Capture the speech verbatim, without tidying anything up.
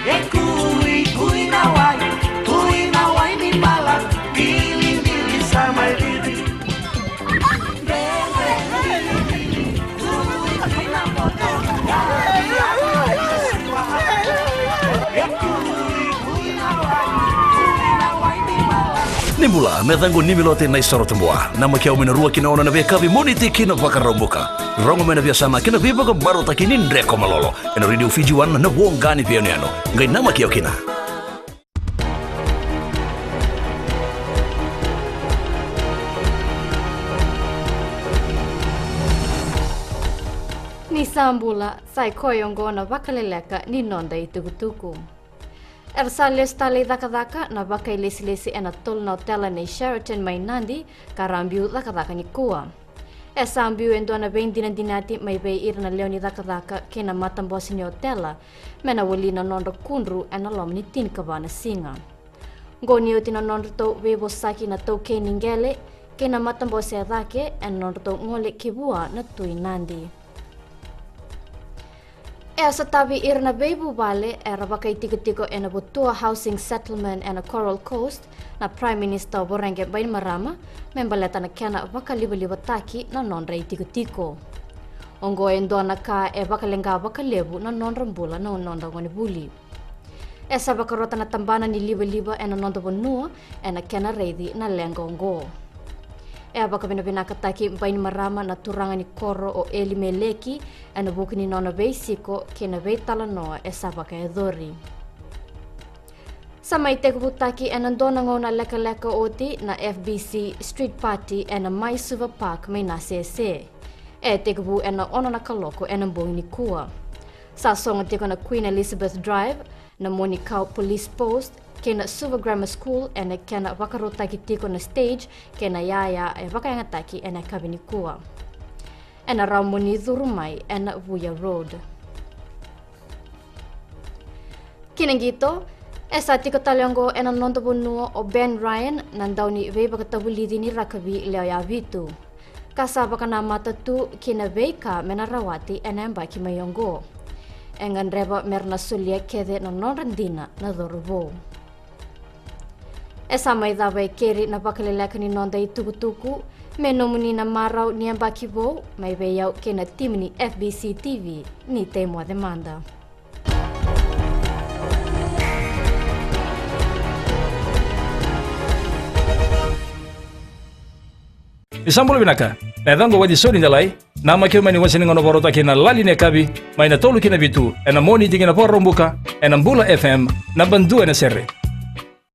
E kui, kui na wai, kui na wai ni mala, bili, bili sa mai riri. Ni bula, me caqu Nimilote Naisoro Tabua. Namaki au mai na rua ki na ono na veiyakavi Moniti ki na Vakaraubuka. Rogo mai na veiyasana kei na veivakamarautaki ni Dreko Malolo ena Radio Fiji One, na voqa ni veiyanuyanu. Qai namaki au kina. Ni sa bula, sa i koya oqo na vakaleleka ni noda itukutuku. Era sa lesu tale i cakacaka na vakailesilesi ena tolu na otela nei Sheraton mai Nadi, ka ra biu cakacaka nikua. E sa biu e dua na veidinadinati mai vei ira na lewe ni cakacaka kei na matabose ni otela me na wali na nodra kudru ena loma ni tinikava na siga. Qo ni oti na nodratou veivosaki na taukei ni qele kei na matabose e cake ena nodratou gole ki vua na Tui Nadi. E a sotavi ira na veivuvale era vakaitikotiko ena Votua Housing Settlement ena Coral Coast na Prime Minister Voreqe Bainimarama me baleta na kena vakalivalivataki na nodra itikotiko. Oqo e dua na ka e vakaleqa vakalevu na nodra bula na noda gonevuli. E sa vakarota na tabana ni livaliva ena noda vanua ena kena raici na leqa oqo. E a vakavinavinakataki Bainimarama na turaga ni koro o Elimeleki ena vuku ni nona veisiko kei na veitalanoa e sa vakayacori. Sa mai tekivutaki ena dua na gauna lekaleka oti na F B C Street Party ena Maisuva Park mai Nasese. E tekivu ena ono na kaloko ena bogi nikua. Sa sogo tiko na Queen Elizabeth Drive, na Monikau Police Post kei na Suva Grammar School ena kena vakarautaki tiko na stage kei na yaya e vakayagataki ena yakavi nikua. Ena rawa mo ni curu mai ena Vuya Road. Ki na qito, e sa tiko tale oqo ena noda vanua o Ben Ryan, na dauniveivakatavulici ni rakavi lewe vitu, ka sa vakanamata tu ki na veika me na rawati ena yabaki mai oqo. E gadreva me ra na solia kece na nodra dina na cauravou. E sa mai cava e keri na vakaleleka ni noda itukutuku. Me nomuni na marau ni yabaki vou, mai vei au kei na timi ni F B C T V, ni tei moce mada. Ni sa bula vinaka. Na yacaqu o Watisoni Delai. Namaki au mai ni wase ni gauna vakarautaki na Lali ni Yakavi, mai na tolu ki na vitu ena Moniti ki na Vakaraubuka, ena Bula F M, naba dua ena sere.